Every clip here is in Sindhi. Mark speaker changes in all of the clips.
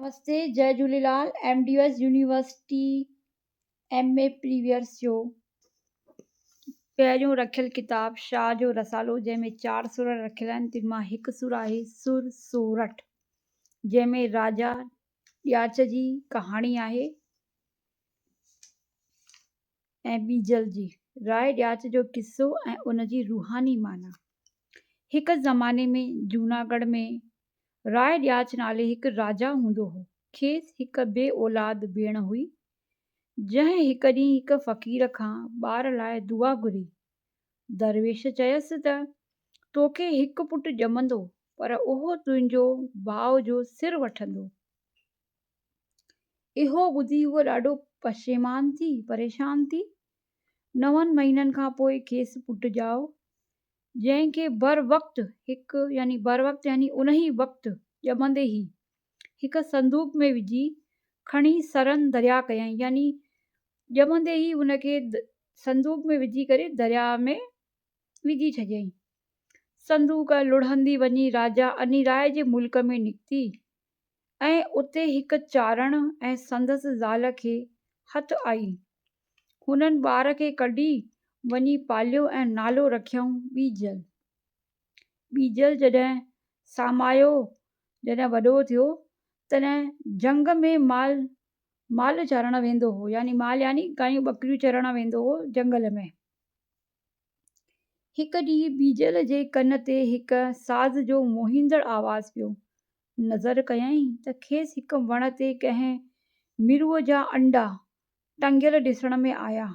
Speaker 1: نمستي جئي Jhulelal M D S university M A previous جو پهريون رکيل ڪتاب شاهه جو رسالو جنهن ۾ چار سر رکيل آهن تن مان هڪ سر آهي سر سورٺ جنهن ۾ راجا ڏياچ جي ڪهاڻي آهي ۽ ٻيجل جي راء ڏياچ جو قصو ۽ ان جي روحاني معنيٰ. هڪ زماني ۾ جوناڳڙهه ۾ راء ڏياچ نالي هڪ راجا هوندو هو. کيس هڪ بي اولاد ڀيڻ هئي، جنهن هڪ ڏينهن هڪ فقير کان ٻار لاء دعا گهري. درويش چيس ته، توکي هڪ پٽ ڄمندو، پر اهو تنهنجو ڀاء جو سر وٺندو. اهو ٻڌي هوء ڏاڍو پشيمان ٿي، پريشان ٿي. نون مهينن کان پوء کيس پٽ ڄائو، جنهن کي بروقت هڪ يعني بروقت يعني انهي وقت ڄمندي ئي هڪ صندوق ۾ وجهي کڻي سرن درياء ڪيائين يعني ڄمندي ئي ان کي صندوق ۾ وجهي ڪري درياء ۾ وجهي ڇڏيائين. صندوق لڙهندي وڃي راجا انيراء جي ملڪ ۾ نڪتي ۽ اتي هڪ چارڻ ۽ سندس زال کي هٿ آئي. هنن ٻار کي ڪڍي وڃي پاليو ۽ نالو رکيائون ٻيجل. ٻيجل جڏهن سامايو، جڏهن وڏو ٿيو، تڏهن جهنگ ۾ مال مال چارڻ ويندو هو، يعني مال يعني گايون ٻڪريون چرڻ ويندو هو جهنگل ۾. هڪ ڏينهن ٻيجل جي ڪن تي هڪ ساز جو موهيندڙ آواز پيو. نظر ڪيائين ته کيس هڪ وڻ تي ڪنهن مرونء جا انڊا ٽنگيل ڏسڻ ۾ آيا.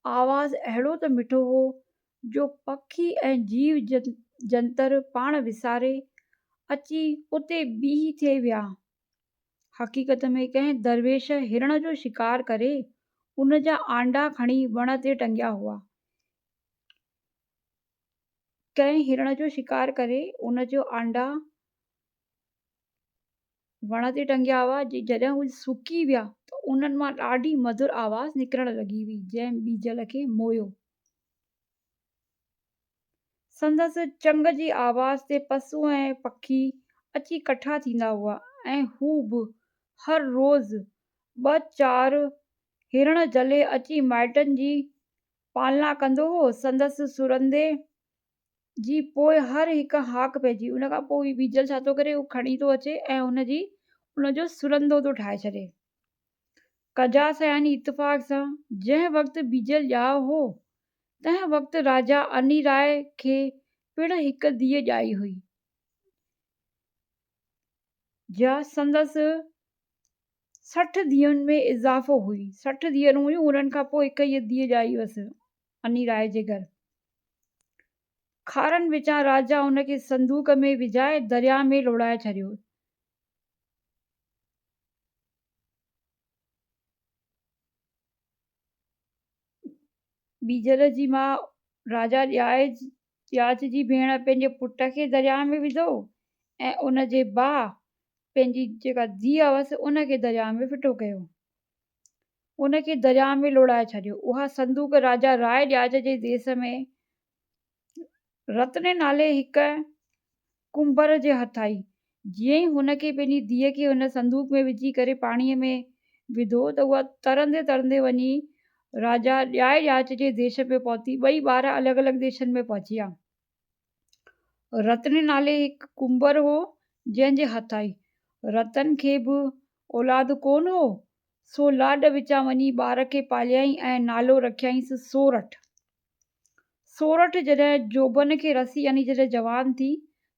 Speaker 1: آواز اهڙو ته مٺو هو جو پکي ۽ جيو جنتر پاڻ وساري اچي اتي بيهي ٿي ويا. حقيقت ۾ ڪنهن درويش هرڻ جو شڪار ڪري ان جا آنڊا کڻي وڻ تي ٽنگيا هئا. ڪنهن هرڻ جو شڪار ڪري ان جو آنڊا وڻ تي ٽنگيا هئا، جي جڏهن اهي سڪي ويا ته انهن مان ڏاڍي مڌر آواز نڪرڻ لڳي هئي، جنهن ٻيجل کي موهيو. سندس چنگ جي آواز تي پسو ۽ پکي اچي ڪٺا ٿيندا هئا ۽ هو به هر روز ٻه چار هرڻ جهلي اچي مائٽن جي پالنا ڪندو هو. سندس سرندي جي پوء هر هڪ هاڪ پئجي. ان کان پوء هي ٻيجل ڇا ٿو ڪري، هو کڻي ٿو اچي ۽ ان جي ان جو سرندو ٿو ٺاهي ڇڏي. قضا سان يعني اتفاق سان جنهن وقت ٻيجل ڄائو هو، تنهن وقت راجا انيراء کي پڻ هڪ ڌيء ڄائي هئي، جا سندس 60 ڌيئن ۾ اضافو هئي. 60 ڌيئرون هيون، انهن کان پوء هڪ هيء ڌيء ڄائي هئس انيراء جي گهر. خارن وچان راجا ان کي صندوق ۾ وجهائي درياء ۾ لوڙهائي ڇڏيو. ٻيجل جي ماء راجا ڏياچ جي ڀيڻ پنهنجي پٽ کي درياء ۾ وڌو ۽ ان جي ڀاء پنهنجي جيڪا ڌيء هئس ان کي درياء ۾ ڦٽو ڪيو. ان کي درياء ۾ لوڙهائي ڇڏيو. اها صندوق راجا راء ڏياچ جي ديس ۾ رتني نالي هڪ ڪنڀر جي هٿ آئي. جيئن ئي هن کي پنهنجي ڌيء کي ان صندوق ۾ وجهي ڪري پاڻيء ۾ وڌو ته اها ترندي ترندي وڃي راجا ڏيائي ڏياچ جي ديش ۾ پهتي. ٻئي ٻار الڳ الڳ ديشن ۾ پهچي ويا. رتني نالي هڪ ڪنڀر هو، جنهن جي هٿ آئي. رتن کي به اولاد ڪونه هو، سو لاڏ وچان وڃي ٻار کي پاليائين ۽ نالو رکيائينس سورٺ. سورٺ جڏهن جوڀن کي رسي يعني جڏهن جوان ٿي،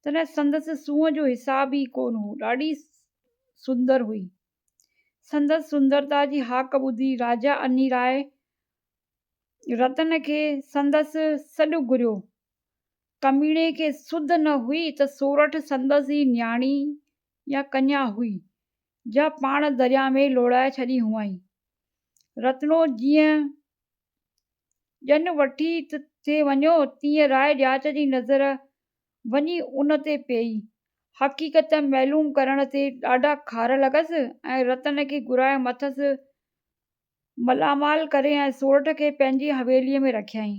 Speaker 1: تڏهن سندس سونهن جو حساب ئي ڪونه هو، ڏاڍي سندر هئي. سندس سندرتا جي هاڪ ٻڌي راجا انيراء رتن کي سندس سڏ گهريو. ڪميڻي کي سڌ نه هئي ته سورٺ سندس ئي نياڻي يا ڪنيا هئي، جا پاڻ درياء ۾ لوڙهائي ڇڏي هئائين. رتنو جيئن ڄڃ وٺي ٿي وڃو، تيئن راء ڏياچ جي نظر وڃي ان تي پيئي. حقيقت معلوم ڪرڻ تي ڏاڍا خار لڳس ۽ رتن کي گهرائي مٿس ملامال ڪري ۽ سورٺ کي پنهنجي حويليء ۾ رکيائين.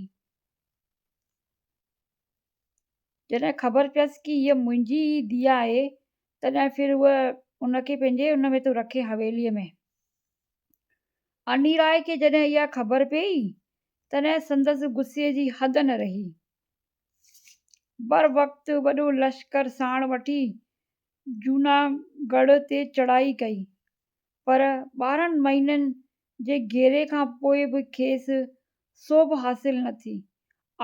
Speaker 1: جڏهن خبر پيس ڪي هيء منهنجي ئي ڌيء آهي، تڏهن ڦر هوء ان کي پنهنجي ان ۾ ٿو رکي حويليء ۾. انيراء کي جڏهن اها خبر پيئي، تڏهن سندس غصي جي حد نه رهي. بروقت وڏو لشڪر ساڻ وٺي جوناڳڙهه تي چڙهائي ڪئي، پر 12 مهينن جي گهيري کان پوء به کيس سوڀ حاصل نه ٿي.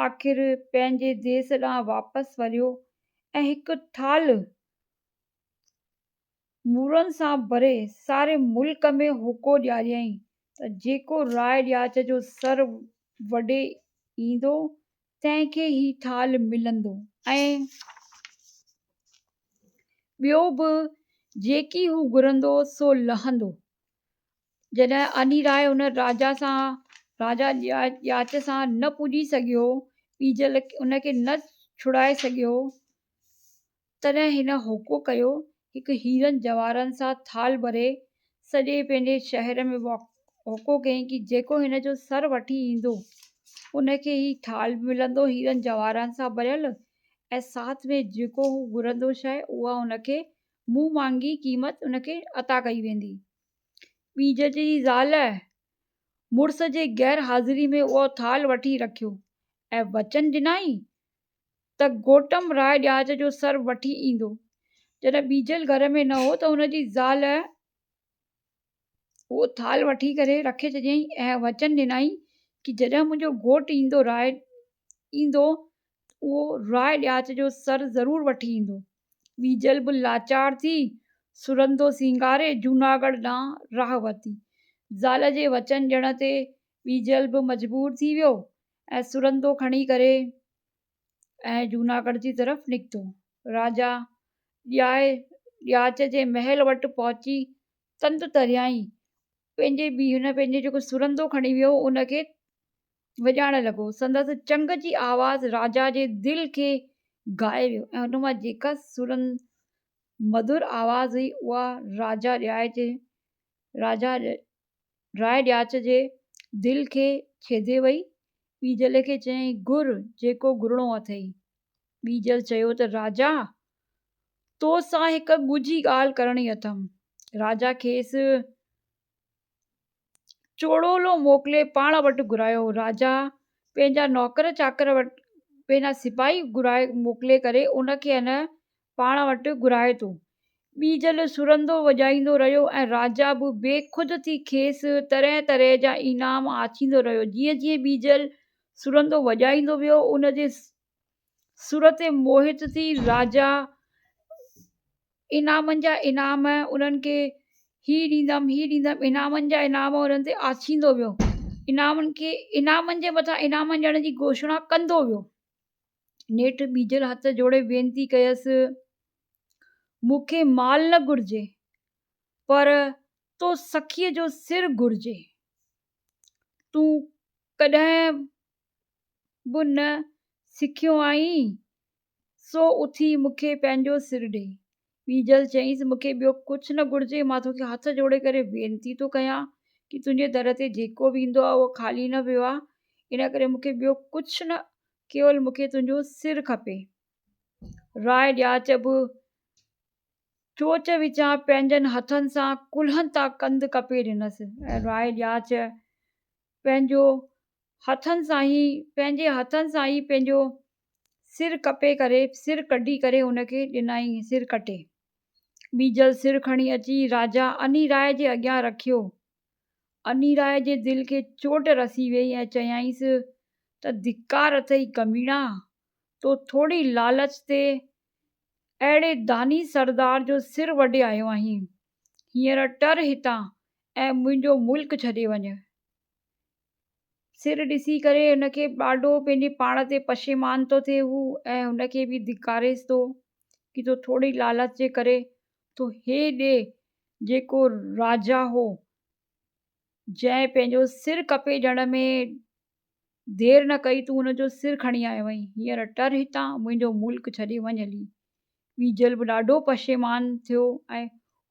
Speaker 1: آخر پنهنجي ديس ڏانهن واپس وريو ۽ هڪ ٿالهه مورن سان ڀري ساري ملڪ ۾ هوڪو ڏياريائين ته جيڪو راء ڏياچ جو سر وڍي ايندو، تنهن کي هي ٿالهه ملندو ۽. ٻيو به جيڪي هو گهرندو سو لهندو. جڏهن انيراء ان راجا سان، راجا ڏياچ سان نه پڄي سگهيو، ٻيجل ان کي نه ڇڙائي سگهيو، تڏهن هن هوڪو ڪيو، هڪ هيرن جواهرن سان ٿالهه ڀري سڄي پنهنجي شهر ۾ هوڪو ڪيائين ڪي جيڪو هن جو سر وٺي ايندو، ان کي هي ٿالهه به ملندو هيرن جواهرن سان ڀريل ۽ ساٿ ۾ جيڪو هو گهرندو شيء اها ان کي منهن مانگي قيمت ان کي عطا ڪئي ويندي. ٻيجل جي زال مڙس جي غير حاضري ۾ اهو ٿالهه وٺي رکيو ۽ وچن ڏنائين ته گوتم راء ڏياچ جو سر وٺي ايندو. جڏهن ٻيجل گهر ۾ نه هو ته هن جي زال اهو ٿالهه وٺي ڪري رکي ڇڏيائين ۽ وچن ڏنائين ڪي جڏهن منهنجو گهوٽ ايندو راء ايندو اهو راء ڏياچ جو سر ضرور وٺي ايندو. ٻيجل به لاچار ٿي سرندو سينگاري جوناڳڙهه ڏانهن راهه ورتي. زال جي وچن ڏيڻ تي ٻيجل به مجبور ٿي ويو ۽ سرندو کڻي ڪري ۽ جوناڳڙهه جي طرف نڪتو. راجا ڏيائي ڏياچ جي محل وٽ پهچي تند تريائين. پنهنجي ٻي هن پنهنجي جيڪو سرندو کڻي ويو هو ان کي وڄائڻ لڳو. سندس چنگ جي آواز راجا جي دل کي گهائي ويو ۽ ان مان جيڪا سرند مڌر آواز هئي اها راجا ڏيائي جي راجا راء ڏياچ جي دل کي ڇيدي وئي. ٻيجل کي چيائين، گهر، جيڪو گهرڻو اٿئي. ٻيجل چيو ته، راجا! تو سان هڪ ڳجهي ڳالهه ڪرڻي اٿم. راجا کيس چوڙولو موڪلي پاڻ وٽ گهرايو. راجا پنهنجا نوڪر چاڪر پنهنجا سپاهي گهرائي موڪلي ڪري ان کي ان پاڻ وٽ گهرائي ٿو. ٻيجل سرندو وڄائيندو رهيو ۽ راجا به بيخود ٿي کيس طرح طرح جا انعام آڇيندو رهيو. جيئن جيئن ٻيجل سرندو وڄائيندو ويو، ان جي سر تي موهت ٿي راجا انعامن جا انعام انهن کي هي ڏيندم هي ڏيندم انعامن جا انعام انهن تي آڇيندو ويو. انعامن کي انعامن جي مٿان انعامن ڏيڻ جي گهوشڻا ڪندو ويو. نيٺ ٻيجل هٿ جوڙي وينتي ڪيس، مون کي مال نه گهرجي، پر تو سخيء جو سر گهرجي. تون ڪڏهن به نه سکيو آهين، سو اٿي مون کي پنهنجو سر ڏي. ٻيجل چيس، مون کي ٻيو ڪجهه نه گهرجي، مان توکي هٿ جوڙي ڪري وينتي ٿو ڪيان ڪي تنهنجي در تي جيڪو به ايندو آهي اهو خالي نه ويو آهي، ان ڪري مون کي ٻيو ڪجهه نه ڪيول مون کي تنهنجو سر کپي. راء ڏياچ به چوچ وچان پنهنجن هٿن سان ڪلهن تان ڪنڌ ڪپي ڏنس ۽ راء ڏياچ پنهنجو هٿن سان ئي پنهنجي هٿن سان ئي پنهنجو سر ڪپي ڪري سر ڪڍي ڪري هن کي ڏنائين سر ڪٽي. ٻيجل سر کڻي اچي راجا انيراء جي اڳيان رکيو. انيراء جي دل کي چوٽ رسي ويئي ۽ چيائينس ته ڌڪار اٿئي ڪميڻا، تو ٿوري لالچ تي اهڙي داني سردار جو سر وڍي آيو آهين. هينئر ٽر هتان ۽ منهنجو ملڪ ڇڏي وڃ. سر ڏسي ڪري هن کي ڏاڍو پنهنجي پاڻ تي پشيمان ٿو ٿئي هو ۽ هن کي به ڌڪاريس ٿو ڪي تو ٿوري لالچ جي ڪري تو هي ڏي جيڪو راجا هو جنهن پنهنجو سر ڪپي ڏيڻ ۾ دير نه ڪئي تون هن جو سر کڻي آيو آهين هينئر ٽر هتان منهنجو ملڪ ڇڏي وڃ هلي. ٻيجل به ڏاڍو پشيمان ٿيو ۽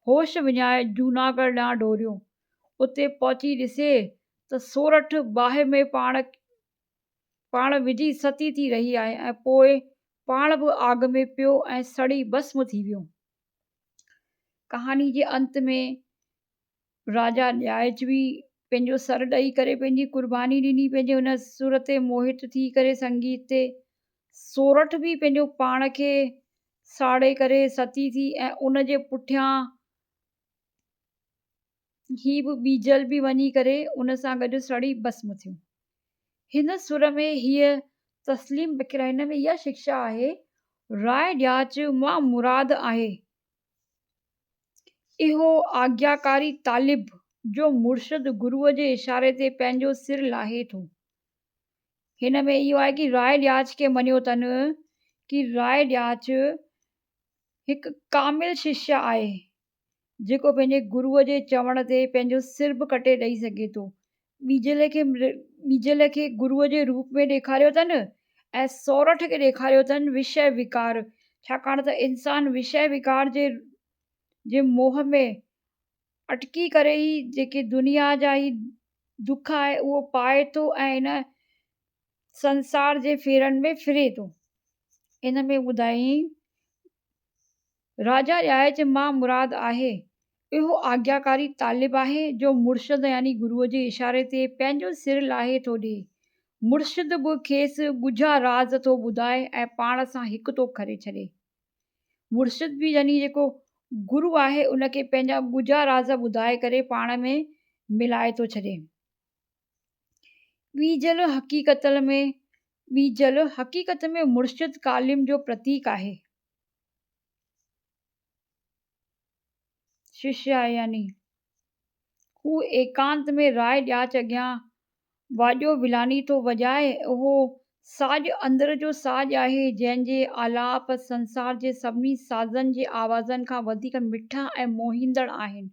Speaker 1: هوش وڃائي جوناڳڙهه ڏانهن ڊوڙيو. اتي پهچي ڏسي ته سورٺ باهه ۾ پاڻ پاڻ وجهي ستي ٿي رهي آهي ۽ پوء پاڻ به آگ ۾ پيو ۽ سڙي ڀسم ٿي ويو. ڪهاڻي جي انت ۾ راجا ڏياچ به پنهنجو سر ڏئي ڪري پنهنجي قرباني ڏني پنهنجي ان سر تي موهت ٿي ڪري سنگيت تي سورٺ به پنهنجو پاڻ کي ساڙي ڪري ستي ٿي ۽ ان جي پٺيان هي به ٻيجل به وڃي ڪري ان سان گڏ سڙي ڀسم ٿيو. هن سر ۾ هيء تسليم بکرا هن ۾ اها شڪشا آهي، راء ڏياچ مان مراد آهي، اهو آگياڪاري طالب، جو مرشد گروء جي اشاري تي پنهنجو سر لاهي ٿو. هن ۾ اهو آهي ڪي راء ڏياچ کي مڃيو اٿن ڪي راء ڏياچ هڪ ڪامل ششيه آهي. جيڪو پنهنجي گروء جي چوڻ تي پنهنجو سر به ڪٽي ڏئي سگهي ٿو. ٻيجل کي گروء جي روپ ۾ ڏيکاريو اٿن ۽ سورٺ کي ڏيکاريو اٿن وشيه وڪار، ڇاڪاڻ ته انسان وشيه وڪار جي جي موهه ۾ اٽڪي ڪري ئي جيڪي دنيا جا هي دک آهي اهو پائي ٿو ۽ هن سنسار جي ڦيرن ۾ ڦري ٿو. ان ۾ ٻڌايائين. راجا ڄائچ مان مراد آهي، اهو آگياڪاري طالب آهي، جو مرشد يعني گروء جي اشاري تي پنهنجو سر لاهي ٿو ڏئي. مرشد به کيس ڳجها راز ٿو ٻڌائي ۽ پاڻ سان هڪ ٿو ڪري ڇڏي. مرشد به يعني جيڪو گرو آهي، ان کي پنهنجا ڳجها راز ٻڌائي ڪري پاڻ ۾ ملائي ٿو ڇڏي. ٻيجل حقيقت ۾ ٻيجل حقيقت ۾ مرشد ڪالم جو پرتيڪ آهي. ششيه يعني هو ايڪانت ۾ راء ڏياچ اڳيان واڄو ولاني ٿو وڄائي. اهو ساڄ اندر جو ساڄ آهي، جنهن جي آلاپ سنسار جي سڀني سازن جي آوازن کان وڌيڪ مٺا ۽ موهيندڙ آهن.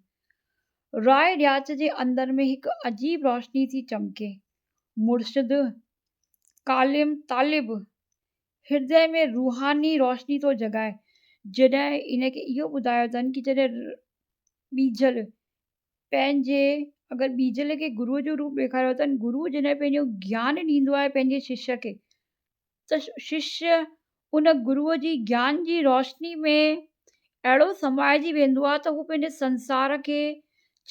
Speaker 1: راء ڏياچ جي اندر ۾ هڪ عجيب روشني ٿي چمڪي. مرشد، ڪالم، طالب، هردي ۾ روحاني روشني ٿو جڳائي. جڏهن ان کي اهو ٻڌايو اٿن ڪي جڏهن ٻيجل پنهنجي اگر ٻيجل کي گروء جو روپ ڏيکاريو اٿن گرو جڏهن پنهنجو گيان ڏيندو آهي پنهنجي ششيه کي ته ششيه ان گروء جي گيان جي روشني ۾ اهڙو سمائجي ويندو آهي ته هو پنهنجي سنسار کي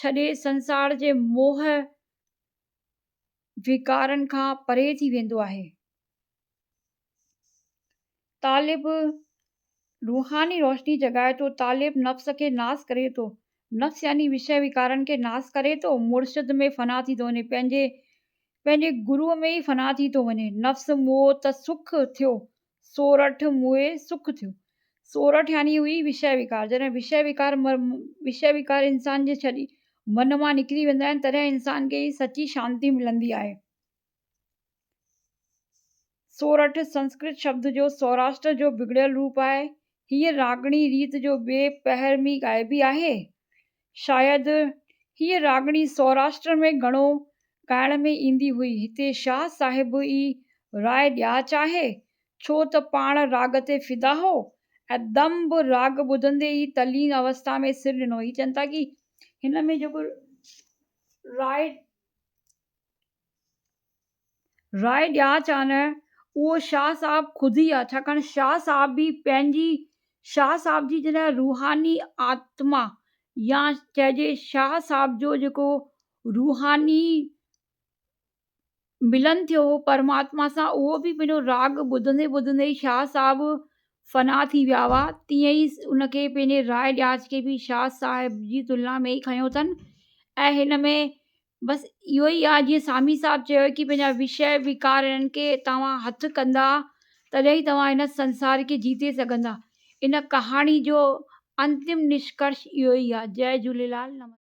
Speaker 1: ڇڏي سنسار جي موهه وڪارن کان پري ٿي ويندو آهي. طالب روحاني روشني جڳائي ٿو، طالب نفس کي ناس ڪري ٿو، نفس يعني وشيه وڪارن کي ناس ڪري ٿو، مرشد ۾ فنا ٿي ٿو وڃي، پنهنجي پنهنجي گروء ۾ ئي فنا ٿي ٿو وڃي، نفس موئو ته سک ٿيو، سورٺ موئي سک ٿيو. سورٺ يعني هئي وشيه وڪار، جڏهن وشيه وڪار وشيه وڪار انسان جي ڇڏي من مان نڪري ويندا آهن، تڏهن انسان کي ئي سچي شانتي ملندي آهي. سورٺ سنسڪرت شبد جو سوراشٽر جو بگڙيل روپ آهي. هيء راڳڻي ريت جو ٻئي پهر ۾ ڳائبي آهي. شايد هيء راڳڻي سوراشٽر ۾ گهڻو ڳائڻ ۾ ايندي هئي. هتي شاهه صاحب ئي راء ڏياچ آهي، ڇو ته پاڻ راڳ تي فدا هو ۽ دم به راڳ ٻڌندي ئي تلين اوستا ۾ سر ڏنو. هي چون ٿا ڪي هن ۾ جيڪو راء راء ڏياچ آ نه اهو شاهه صاحب خود ئي آ ڇاڪاڻ شاهه صاحب به پنهنجي شاهه صاحب جي جڏهن روحاني آتما يا چئجي شاهه صاحب جو جيڪو روحاني ملن ٿيو هو پرماتما سان اهو به پنهنجو راڳ ٻڌندي ٻڌندي ئي شاهه صاحب فنا ٿي ويا هئا تيئن ئي ان کي پنهنجي راء ڏياچ کي به شاهه صاحب جي تلنا ۾ ئي کنيو اٿن ۽ هن ۾ بس اهو ئي آهي جيئن سامي صاحب چيو ڪي پنهنجا وشيه وڪار انهن کي توهان هٿ ڪندا تڏهن ئي توهان هن سنسار کي جيتي سگهندا. ان ڪهاڻي جو انتم نشڪرش اهو ئي آهي. جئي جهوليلال. نمسڪار.